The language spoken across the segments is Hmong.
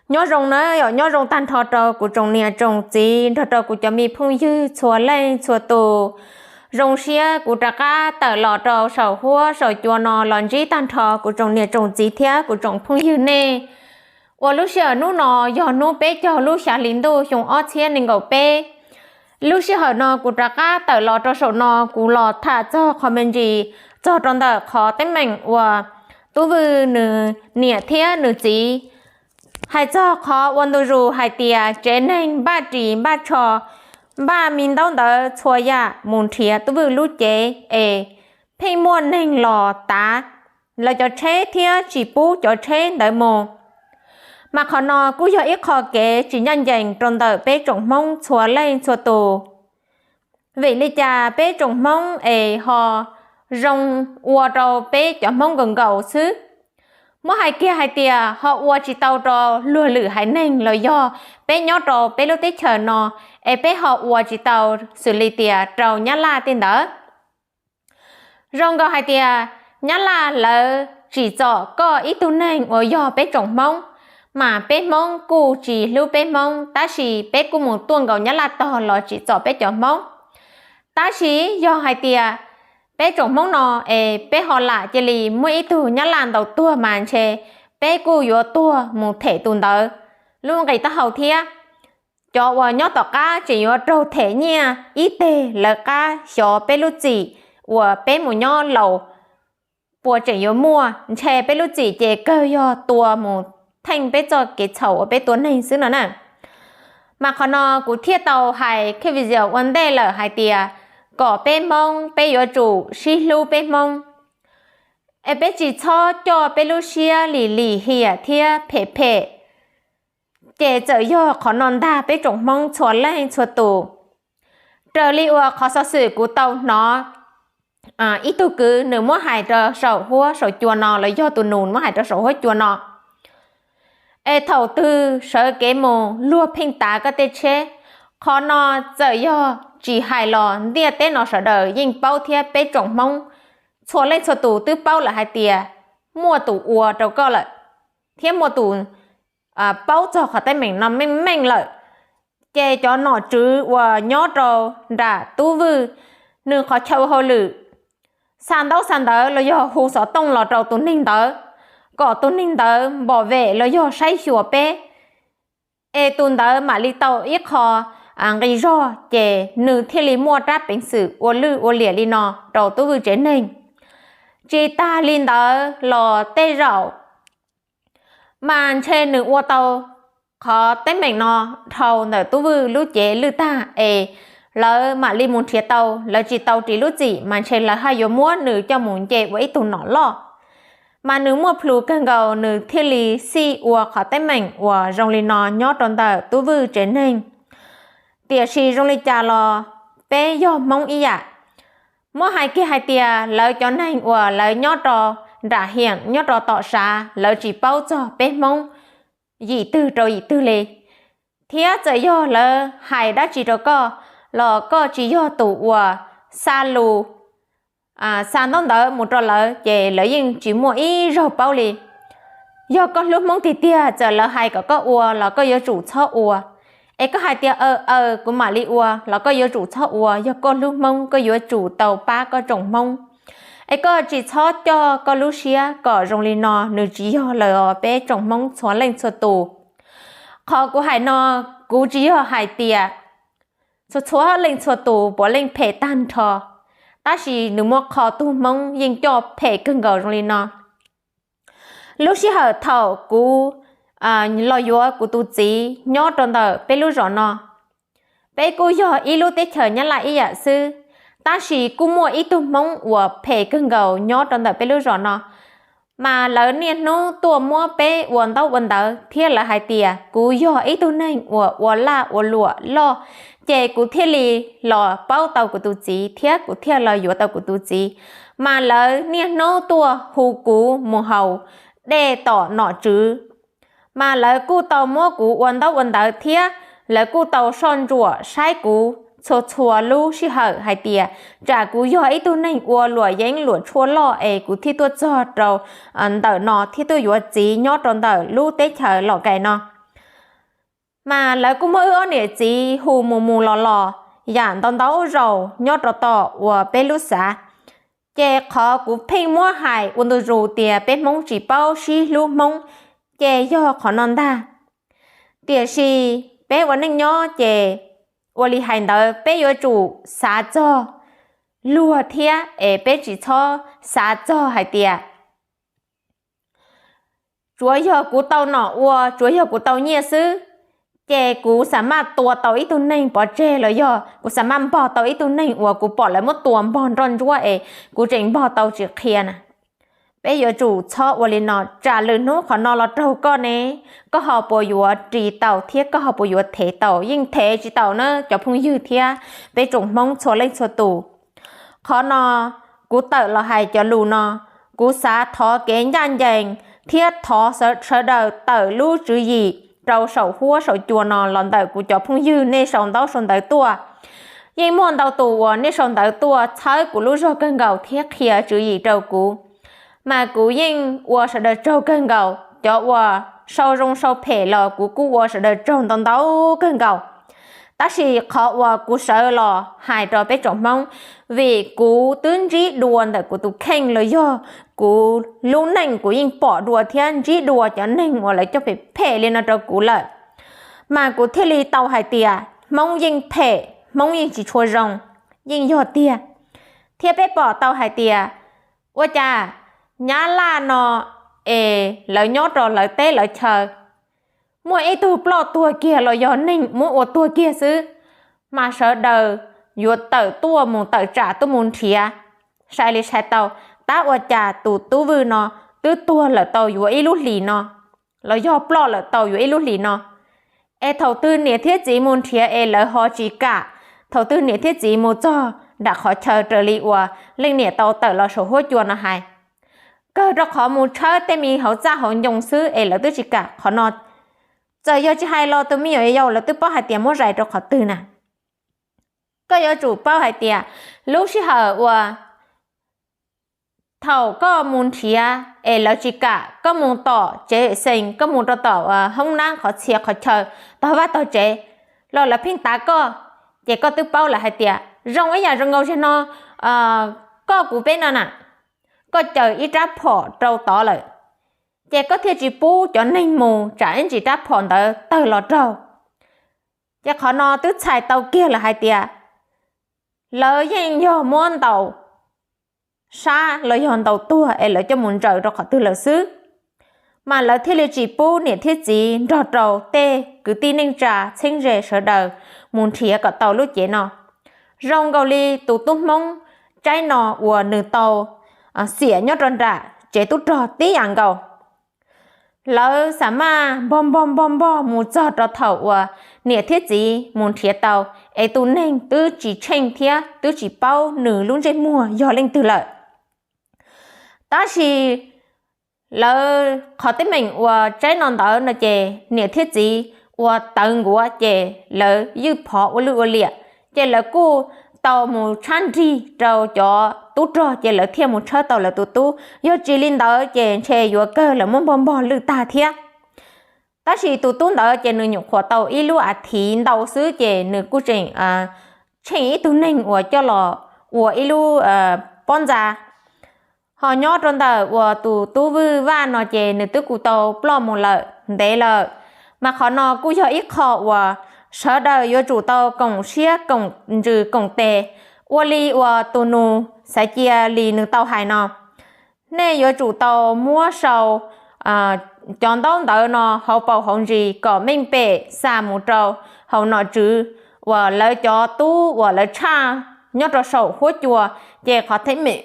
Nyob zoo na yom, nyob zoo tag nrho rau kuv tsoom niam tsoom txiv nrog rau kuv cov me phooj ywg txhua leej txhua tus. Zoo siab kuv rov qab tawm los rau saum huab saum cua no los ntsib tag nrho kuv tsoom niam tsoom txiv thiab kuv tsoom phooj ywg nej. Uas lub sij hawm hnub no yog hnub peb caug lub xya hli ntuj xyoo ob txhiab nees nkaum peb. Lub sij hawm no kuv rov qab tawm los rau saum no kuv los tham txog qhov me ntsis txog rau ntawm qhov teeb meem uas Tub Vwj nws niam thiab nws txiv hais txog qhov ua ntu zus hais tias tsev neeg npaj ris npaj tsho, npaj me ntaub ntawv txhua yam mus nrhiav Tub Vwj lub cev es pheej muaj neeg los tav lawv cov tsheb thiab tsis pub cov tsheb ntawd mus. Mas qhov no kuj yog ib qho kev tsis ncaj ncees rau ntawm peb tsoom Hmoob txhua leej txhua tus. Vim li cas peb tsoom Hmoob es ho zoo ua rau peb cov Hmoob nkaus nkaus xwb? Muab hais kiag hais tias ho ua tsis tau rau luag lwm haiv neeg los yog peb nyob rau peb lub teb chaws no, es peb ho ua tsis tau xws li tias rau Nyab Laj tej ntawd. Zoo nkaus hais tias Nyab Laj lawv tsim txom koj ib tug neeg uas yog peb tsoom Hmoob, mas peb Hmoob kuj tsis hlub peb Hmoob, tab sis peb kuj mus tuaj nkaus Nyab Laj tog los tsim txom peb cov Hmoob. Tab sis yog hais tias peb tsoom Hmoob no es peb ho lam cia li muaj ib tug Nyab Laj ntaus tuag mas ntshe peb kuj yuav tuag mus them tus ntawd lub nqis taub hau thiab. Cov uas nyob tom qab tseem yuav raug them nyiaj ib teg lawv qab xyov peb lub txim uas peb mus nyob laus puas tseem yuav muaj, ntshe peb lub txim ces kawg yog tua mus theej peb txoj kev txhaum uas peb tua neeg xwb no na. Mas qhov no kuv thiaj tau hais khib video ua ntej lawm hais tias kom peb Hmoob peb yuav tsum sib hlub peb Hmoob, es peb tsis txhob coj peb lub siab lim lim hiam thiab phem phem, ces txawm yog qhov no ntag peb tsoom Hmoob txhua leej txhua tus. Raws li uas qhov xov xwm kuv tau hnov, ib tug kwv nws muab hais rau saum huab saum cua no los yog tus nus muab hais rau saum huab cua no, es thaum twg sawv kev mus luag pheej tav koj tej tsheb. Qhov no txawm yog tsis hais los ntiaj teb no sawv daws yeej paub thiab peb tsoom Hmoob txhua leej txhua tus twb paub lawm hais tias muaj tus ua rau koj lawm, thiab muaj tus paub txog qhov teeb meem no meej meej lawm. Ces cov nom tswv uas nyob rau nram Tub Vwj nws qhov chaw ua hauj lwm, xa ntaub xa ntawv los yog hu xov tooj los rau tus neeg ntawd, kom tus neeg ntawd npom vem los yog saib xyuas peb, es tus ntawd mam li tau ib qho nqi zog ces nws thiaj li muaj rab peev xwm ua lwj ua liam li no rau Tub Vwj tsev neeg. Tsis tas li ntawd los tej zaum mas ntshe nws ua tau qhov teeb meem no dhau ntawm Tub Vwj lub cev lwj tag es lawv mam li mus nrhiav tau, lawv tsis tau ris lub txim mas ntshe lawv haj yuav muab nws coj mus nce ua ib tug nom loj. Mas nws muaj plhus kawg nkaus nws thiaj li xij ua qhov teeb meem uas zoo li no nyob rau ntawm Tub Vwj tsev neeg. Tiam sis zoo li cas los peb yog Hmoob ib yam. Muab hais kiag hais tias lawv cov neeg uas lawv nyob rau nram hiam nyob rau tom sav lawv tsis paub txog peb Hmoob yim twg rau yim twg li, thiab txawm yog lawv hais dab tsi rau koj los koj tsis yog tus uas xa lus, xa ntaub ntawv mus rau lawv ces lawv yeej tsis muaj ib zaug paub li. Yog koj hlub Hmoob tiag tiag txawm lawv hais kom koj ua los koj yuav tsum txhob ua. Es koj hais tias aw aw kuv mam li ua los koj yuav tsum txhob ua, yog koj hlub Hmoob koj yuav tsum tau pab koj tsoom Hmoob. Es koj tsis txhob coj koj lub siab kom zoo li no, nws tsis yog lawm os peb tsoom Hmoob txhua leej txhua tus. Qhov kuv hais no kuv tsis yog hais tias txhua txhua leej txhua tus puav leej phem tag nrho, tab sis nws muaj qho tug Hmoob yeej coj phem kawg nkaus zoo li no. Lub sij hawm thaum kuv los yuav kuv tus txiv nyob rau ntawm peb lub zos no, peb kuj yog ib lub teb chaws Nyab Laj ib yam xwb, tab sis kuj muaj ib tug Hmoob uas phem kawg nkaus nyob rau ntawm peb lub zos no. Mas lawv niaj hnub tuaj muab peb ua ntaub ua ntawv thiab lawv hais tias kuv yog ib tug neeg uas ua laj ua luam loj, ces kuv thiaj li los paub tau kuv tus txiv thiab kuv thiaj los yuav tau kuv tus txiv. Mas lawv niaj hnub tuaj hu kuv mus haus dej tom nom tswv. Mas lawv kuj tau muab kuv ua ntaub ua ntawv thiab lawv kuj tau soj ntsuam saib kuv txhua txhua lub sij hawm hais tias tsam kuv yog ib tug neeg ua luam yeeb luam tshuaj loj es kuv thiaj tuaj txog rau ntawm no thiab tuaj yuav txiv nyob rau ntawm lub teb chaws Los Kais no. Mas lawv kuj muab wb ob niam txiv hu mus mus los los yam ntau ntau zaus nyob rau tom uas peb lub xav. Ces qhov kuv pheej muab hais ua ntu zus tias peb Hmoob tsis paub sib hlub Hmoob, ces yog qhov no ntag. Tiam sis peb ua neej nyob ces ua li hais ntawd peb yuav tsum xav txog luag thiab es peb tsis txhob xav txog hais tias tsuav yog kuv tau nom ua, tsuav yog kuv tau nyiaj xwb, ces kuv xa maj tua tau ib tug neeg pov tseg los yog kuv xa maj npog tau ib tug neeg uas kuv pom lawv muab tua npog nroj ntsuab es kuv tseem npog tau tsis qhia na. Peb yuav tsum txhob ua li no, tsam lwm hnub qhov no los raug koj ne, koj ho puas yuav ris tau thiab koj ho puas yuav thev tau? Yeej thev tsis tau na cov phooj ywg thiab peb tsoom Hmoob txhua leej txhua tus. Qhov no kuv tawm los hais cov lus no, kuv xav thov kev ncaj ncees thiab thov sawv daws tawm lub tswv yim rau saum huab saum cua no los ntawm kuv cov phooj ywg nej sau ntaub sau ntawv tuaj. Yeej muaj ntau tus uas nej sau ntawv tuaj txhawb kuv lub zog kawg nkaus thiab qhia tswv yim rau kuv, mas kuv yeej ua sawv daws tsaug kawg nkaus. Cov uas sau zoo sau phem los kuv kuj ua sawv daws tsaug ntau ntau kawg nkaus. Tab sis qhov uas kuv sawv los hais rau peb tsoom Hmoob, vim kuv twb ntsib dua ntawm kuv tus kheej los yog kuv lub neej kuv yeej pom dua thiab ntsib dua cov neeg uas lawv coj phem phem li no rau kuv lawm, mas kuv thiaj li tau hais tias Hmoob yeej phem, Hmoob yeej tsis tshua zoo, yeej yog tiag. Thiab peb pom tau hais tias ua cas Nyab Laj no es lawv nyob rau lawv teb lawv chaw, muaj ib tug ploj tuag kiag los yog neeg muab ua tuag kiag xwb, mas sawv daws yuav tawm tuaj mus tawm tsam tuaj mus nrhiav. Sai li sai tau, tab ua cas tus tub Vwj no twb tuag lawm tau yuav ib lub hlis no, los yog ploj lawm tau yuav ib lub hlis no, es thaum twg niam thiab txiv mus nrhiav es lawv ho tsis kam, thaum twg niam thiab txiv mus txog nram qhov chaw raws li uas leej niam tau tawm los saum huab cua no hais, kawg rau qhov mus tshawb tej me hauv txaj hauv ncoo xwb es lawv twb tsis kam qhov no. Txawm yog tsis hais los tus me nyuam yaus lawv twb paub hais tias muab zais rau qhov twg na. Koj yuav tsum paub hais tias lub sij hawm uas thaum koj mus nrhiav es lawv tsis kam, koj mus tom tsev xees, koj mus rau tom hoob nab qhov txhia qhov chaw tog vaj tog tsev los lawv pheej tav koj, ces koj twb paub lawm hais tias zoo ib yam zoo nkaus zaum no koj kuv peb no na, koj caws ib rab phom rau tod lawm, ces koj thiaj tsis pub cov neeg mus tsam ib ntsis rab phom ntawd tawg los raug. Ces qhov no twb txhais tau kiag lawm hais tias lawv yeej yog muab ntaus sab los yog ntaus tuag es lawv coj mus ntsaws rau qhov twg lawm xwb, mas lawv thiaj li tsis pub niam thiab txiv nrog rau tej kwv tij neej tsa txheeb ze sawv daws mus nrhiav kom tau lub cev no. Zoo nkaus li tus tub Hmoob tsaib no uas nws tau xiam nyob rau nram tsev tub rog tib yam nkaus. Lawv xa maj npog npog npog npog mus txog rau thaum uas niam thiab txiv mus nrhiav tau, es tus neeg twb tsis tsheej thiab twb tsis paub nws lub ntsej muag yog leej twg lawm. Tab sis lawv qhov teeb meem uas tsaib no ntawd no ces niam thiab txiv ua tawv nkuav ces lawv ywj phov ua lwj ua liam, ces lawv kuj tau mus tshab nrig rau cov tub rog ces lawv thiaj mus tshawb tau lawv tus tub. Yog tsis li ntawd ces ntshe yuav kawg lawv muab npog npog lwj tag thiab. Tab sis tus tub ntawd ces nws nyuam qhuav tau ib lub as thiv ntau xwb ces nws kuj tseem tsheej ib tug neeg uas coj los ua ib lub pob ntxa. Ho nyob rau ntawm uas tus tub Vwj Vaj no ces nws twb kuj tau ploj mus lawm ntev lawm. Mas qhov no kuj yog ib qho uas sawv daws yuav tsum tau koom siab koom ntsws koom tes, ua li uas tus nus Xaiv Cia Lis nws tau hais no, nej yuav tsum tau muab sau cov ntaub ntawv no hauv paus hauv ntsis kom meej pem xa mus rau hauv nom tswv uas lawv cov tub uas lawv tshaj nyob rau saum huab cua, ces qhov teeb meem,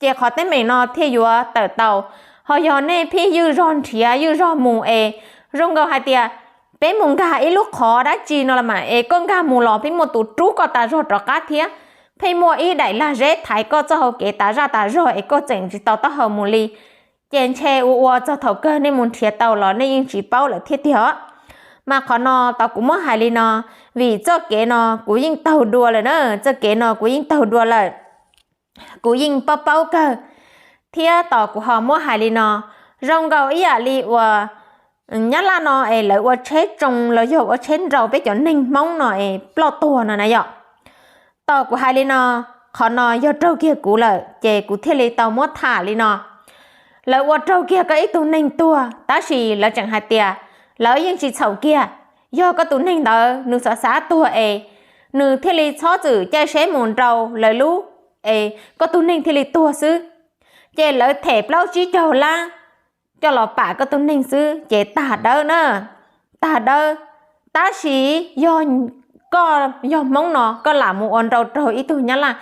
ces qhov teeb meem no thiaj yuav tawm tau. Ho yog nej pheej ywj zog nrhiav ywj zog mus es zoo nkaus hais tias peb mus nkag ib lub qhov dab tsi no los mas es koj nkag mus los pheej muaj tus rub koj tas zog rov qab thiab, pheej muaj ib daim lag zeb thaiv koj txoj hau kev tas zaj tas zog es koj tseem tsis tau taub hau mus li, ces ntshe ua ua txog thaum kawg nej mus nrhiav tau los nej yeej tsis paub lawm thiab tiag os. Mas qhov no tau kuv muab hais li no, vim txoj kev no kuv yeej taug dua lawm na, txoj kev no kuv yeej taug dua lawm, kuv yeej paub paub kawg, thiab tos kuv ho muab hais li no. Zoo nkaus ib yam li uas Nyab Laj no es lawv ua tsheb tsoo los yog ua tsheb nrau peb cov neeg Hmoob no es ploj tuag no na yom. Tau kuv hais li no, qhov no yog raug kiag kuv lawm ces kuv thiaj li tau muab tham li no. Lawv ua raug kiag koj ib tug neeg tuag tab sis lawv tseem hais tias lawv yeej tsis txhaum kiag. Yog koj tus neeg ntawd nws xav xav tuag es nws thiaj li txhob txwm caij tsheb mus nrau lawv lub es koj tus neeg thiaj li tuag xwb. Ces lawv them plaub tsib caug lab coj los pam koj tus neeg xwb ces tag dawb na, tag dawb. Tab sis yog koj yog Hmoob no koj lam mus ua nrau raug ib tug Nyab Laj,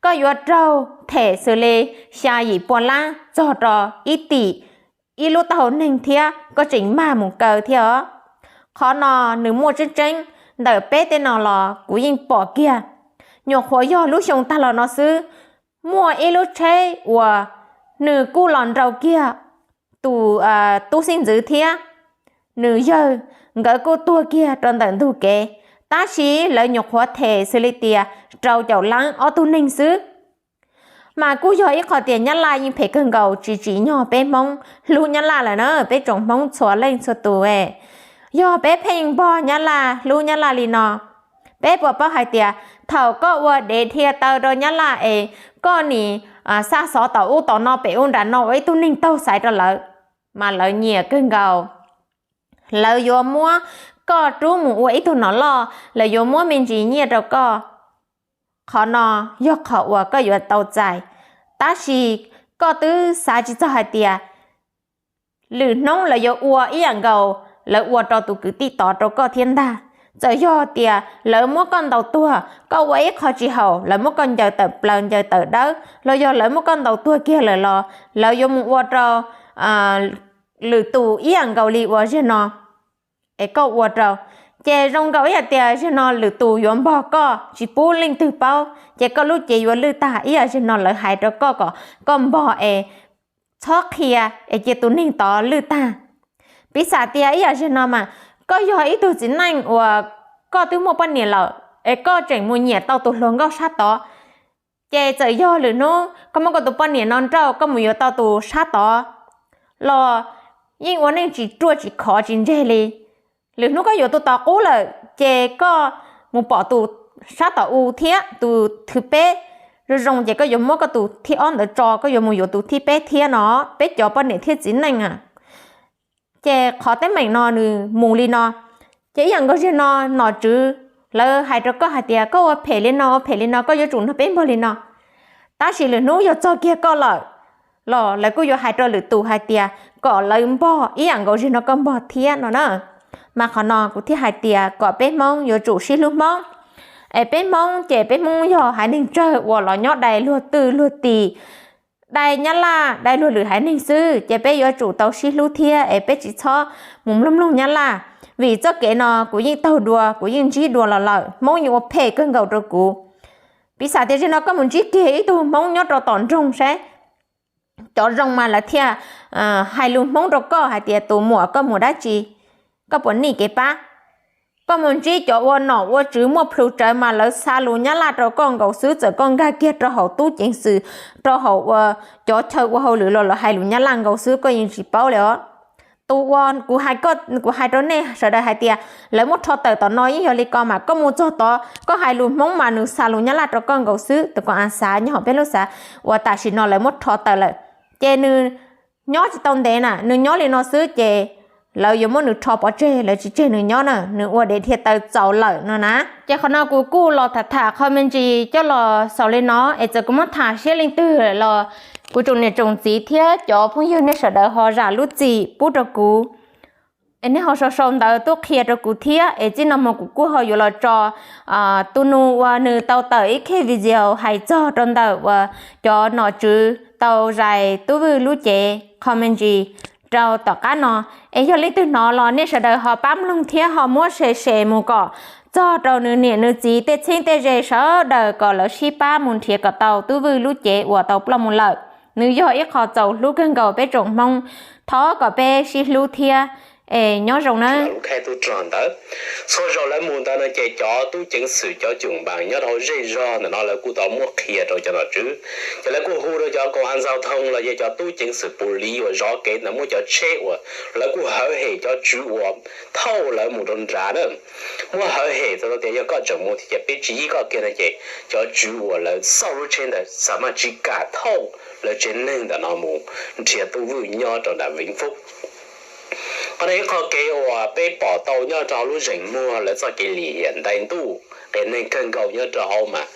koj yuav raug them xws li xya yim pua lab txog rau ib tim ib lub taub hau neeg thiab koj tseem mag mus kaw thiab os. Qhov no nws muaj tseeb tseeb ntawm peb tej no los kuv yeej pom kiag. Nyuam qhuav yog lub xyoo tag los no xwb, muaj ib lub tsheb uas nws kuj los nrau kiag tus tub xib ntxwv thiab nws yawg, nkawd kuj tuag kiag rau ntawm ntug kev. Tab sis lawv nyuam qhuav them xws li tias rau caum lab ob tug neeg xwb. Mas kuj yog ib qho tias Nyab Laj yeej phem kawg nkaus tsis tsim nyog peb Hmoob hlub Nyab Laj lawm na, peb tsoom Hmoob txhua leej txhua tus. Yog peb pheej npog Nyab Laj hlub Nyab Laj li no, peb puas paub hais tias thaum koj ua dev dhia taw rau Nyab Laj es koj nim xa xov tom ub tom no pem ub nram no ua ib tug neeg taug xaiv rau lawv, mas lawv nyiam kawg nkaus. Lawv yuav muab koj rub mus ua ib tug nom loj, lawv yuav muab me ntsis nyiaj rau koj. Qhov no yog qhov uas koj yuav tau txais. Tab sis koj twb xav tsis txog hais tias lwm hnub lawv yuav ua ib yam nkaus lawv ua rau tus kwv tij tod rau koj thiab ntag. Txawm yog tias lawv muab koj ntaus tuag, koj ua ib qho tsis haum, lawv muab koj ncaws tawm plaws ncaws tawm dawb, los yog lawv muab koj ntaus tuag kiag lawm los lawv yuav mus ua rau lwm tus ib yam nkaus li uas zaum no es koj ua rau. Ces zoo nkaus ib yam tias zaum no lwm tus yuav npog koj tsis pub leej twg paub, ces koj lub cev yuav lwj tag ib yam zaum no lawv hais rau koj kom koj npog es txhob qhia es cia tus neeg tod lwj tag. Piv xam tias ib yam zaum no mas koj yog ib tug txiv neej uas koj twb muaj poj niam lawm es koj tseem mus nyiam tau tus hluas nkauj sab tod, ces txawm yog lwm hnub koj muab koj tus poj niam no nrauj koj mus yuav tau tus sab tod los yeej ua neej tsis ruaj tsis khov tsis ntseg li. Lwm hnub koj yuav tus tod qub lawm ces koj mus pom tus sab tom u thiab tus thib peb zoo zoo ces koj yuav muab koj tus thib ob ntawd tso, koj yuav mus yuav tus thib peb thiab no. Peb cov poj niam thiab txiv neej a, ces qhov teeb meem no nws mus li no. Ces ib yam nkaus zaum no nom tswv lawv hais rau koj hais tias koj ua phem li no ua phem li no koj yuav tsum nrog peb npog li no. Tab sis lwm hnub yog txog kiag koj lawm los lawv kuj yuav hais rau lwm tus hais tias kom lawv npog ib yam nkaus zaum no koj npog thiab no na. Mas qhov no kuv thiaj hais tias kom peb Hmoob yuav tsum sib hlub Hmoob. Es peb Hmoob ces peb Hmoob yog haiv neeg tsawg uas los nyob dai luag twj luag tim, dai Nyab Laj dai luag lwm haiv neeg xwb, ces peb yuav tsum tau sib hlub thiab es peb tsis txhob mus mloog mloog Nyab Laj. Vim txoj kev no kuv yeej taug dua kuv yeej ntsib dua los lawm, Hmoob yeej ua phem kawg nkaus rau kuv. Piv xam tias zaum no koj mus ntsib kiag ib tug Hmoob nyob rau tom nroog saib, cov zoo mas lawv thiaj hais lus Hmoob rau koj hais tias tus muam koj mus dab tsi, koj puas nij kev pab. Koj mus ntsib cov ua nom ua tswv muaj plhus tsawv mas lawv xa lus Nyab Laj rau koj nkaus xwb, txawm koj nkag kiag rau hauv tub ceev xwm, rau hauv ua cov chaw ua hauj lwm los lawv hais lus Nyab Laj nkaus xwb koj yeej tsis paub li os. Tus uas kuv hais rau nej sawv daws hais tias lawv muab rho tawm tom no yeej yog li ko mas koj mus txog tod koj hais lus Hmoob mas nws xa lus Nyab Laj rau koj nkaus xwb. Tus ko a xav nyob hauv peb lub xav uas tam sim no lawv muab rho tawm lawm, ces nws nyob tsis tau ntev na, nws nyob li no xwb ces lawv yuav muab nws rho pov tseg, lawv tsis tseg nws nyob na, nws ua dev dhia taw txaus lawm no na. Ces qhov no kuv kuj los tham tham qho me ntsis coj los xaus li no, es txawm kuv muab tham siab leej twg los kuv tsoom niam tsoom txiv thiab cov phooj ywg nej sawv daws ho zam lub txim pub rau kuv. Es nej ho sau sau ntawv tuaj qhia rau kuv thiab, es txij no mus kuv kuj ho yuav los tso tus nus uas nws tau tawm ib qho video hais txog rau ntawm uas cov nom tswv tau zais Tub Vwj lub cev qho me ntsis rau tom qab no. Es yog leej twg hnov los nej sawv daws ho pab mloog thiab ho muab share share mus kom txog rau nws niam nws txiv tej txheeb tej ze sawv daws kom lawv sib pab mus nrhiav kom tau Tub Vwj lub cev uas tau ploj mus lawm. Nws yog ib qho txaus hlub kawg nkaus peb tsoom Hmoob, thov kom peb sib hlub thiab. Es nyob zoo na, lub khaij tub rog ntawd, txhua zaus lawv mus ntawd no ces cov tub ceev xwm cov cum npas nyob rau hauv zej zog ntawm no lawv kuj tau muab qhia rau cov nom tswv, ces lawv kuj hu rau cov koom a ntxaus thoo los yog cov tub ceev xwm pus li uas zov kev ntawd muab cov tsheb uas lawv kuj hawv hem cov tswv uas thauj lawv mus rau nrad na, muab hawv hem txog tias yog koj tseem mus thiab ces peb tsis yig koj kiag no ces cov tswv uas lawv xauj lub tsheb ntawd xa maj tsis kam thauj lawv tsev neeg ntawm no mus nrhiav tub Vwj nyob rau nram Vin Fub. Qhov no yog qhov kev uas peb pom tau nyob rau hauv lub zeem muag lawv txoj kev lim hiam ntais ntuj qias neeg kawg nkaus nyob rau hauv mas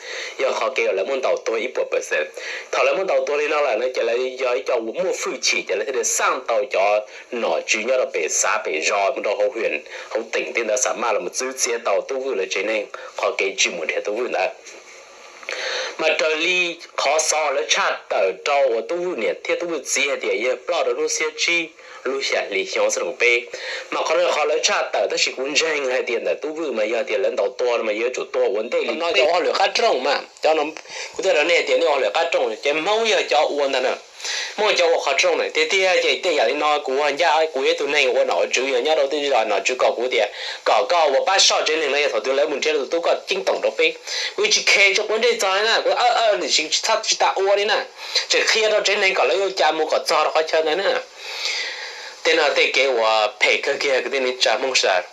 yog qhov kev uas lawv muab ntaus tuag ib puas percent. Thaum lawv muab ntaus tuag li no lawm no ces lawv yog ib co uas muaj hwj chim ces lawv thiaj li xaj tau cov nom tswv nyob rau pem xav pem zos mus rau hauv hwm hauv teem tej ntawd xa maj los txwv txiav tau tub Vwj lawv tsev neeg qhov kev tsis mus nrhiav tub Vwj ntawd. Mas raws li qhov xov lawv tshaj tawm rau uas tub Vwj niam thiab tub Vwj txiv hais tias yog ploj rau hnub xiab tsib lub xya hli xyoo ob txhiab nees nkaum peb. Mas qhov no qhov lawv tshaj tawm tab sis kuv ntseeg hais tias ntawm tub Vwj mas yog tias lawv ntaus tuag no mas yuav tsum tuag ua ntej li no. Cov ua hauj lwm qab rooj mas, kuv twb hais rau nej tias nej ua hauj lwm qab rooj ces Hmoob yog cov ua ntag na. Hmoob cov ua qhov rooj na tiag tiag ces tej yam li no kuv ua ncaj kuv yog ib tug neeg ua nom ua tswv yog nyob rau tej zos nom tswv kom kuv tias kom koj ua pab soj tsev neeg no yog thaum twg lawv mus nrhiav tus tub koj ceeb toom rau peb. Kuv tsis khes tsis quav ntsej txog li na, kuv tsis txhob tsis tas ua li na, tseem qhia rau tsev neeg kom lawv yuav ua cas mus kom txog rau qhov chaw ntawd na. Tej no tej kev uas phem kawg kiag kwv tij neej tsa Hmoob sawv daws.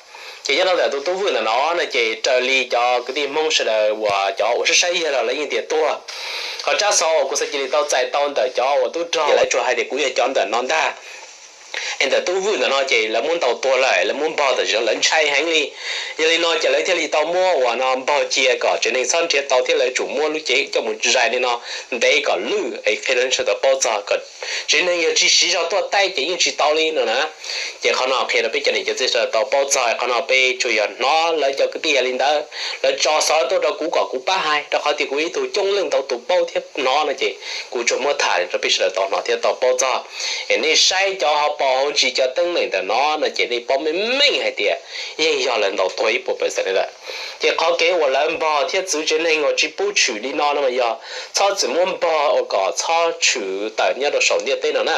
Ces nyob rau ntawm tus tub Vwj ntawm no no ces raws li cov kwv tij Hmoob sawv daws uas cov uas saib saib yog los lawv yeej tias tuag. Qhov tsab xov uas kuv xav cia li tau txais tau ntawm cov uas tub rog lawv tsuas hais tias kuv yog cov ntawm no ntag. Es ntawm tub Vwj ntawm no ces lawv muab ntaus tuag lawm, lawv muab npog tam sim no lawv ntshai heev li. Yog li no ces lawv thiaj li tau muab uas no npog cia kom tsev neeg txhob nrhiav tau thiab lawv tsum muab lub cev coj mus zais li no ntev kom lwj es qhia rau sawv daws tau paub txog kom tsev neeg yog tsis siv zog tuaj taij ces yeej tsis tau li no na. Ces qhov no qhia rau peb cov niam cov txiv sawv daws tau paub txog, qhov no peb tsuas yog hnov lawv cov kwv tij hais li ntawd, lawv tso xov tuaj rau kuv kom kuv pab hais rau qhov tias kuv yog ib tug coob leej ntau tus paub thiab hnov no ces kuv tsuas muab tham rau peb sawv daws tau hnov thiab tau paub txog. Es nej saib cov hauv paus hauv ntsis cov teeb meem ntawm no no ces nej paub meej meej hais tias yeej yog lawv ntaus tuag ib puas percent li lawm. Ces qhov kev uas lawv npog thiab txwv tsev neeg uas tsis pub tshwm li no no mas yog txhob txwm muab npog ua kom txhob tshwm tawm nyob rau saum ntiaj teb no na.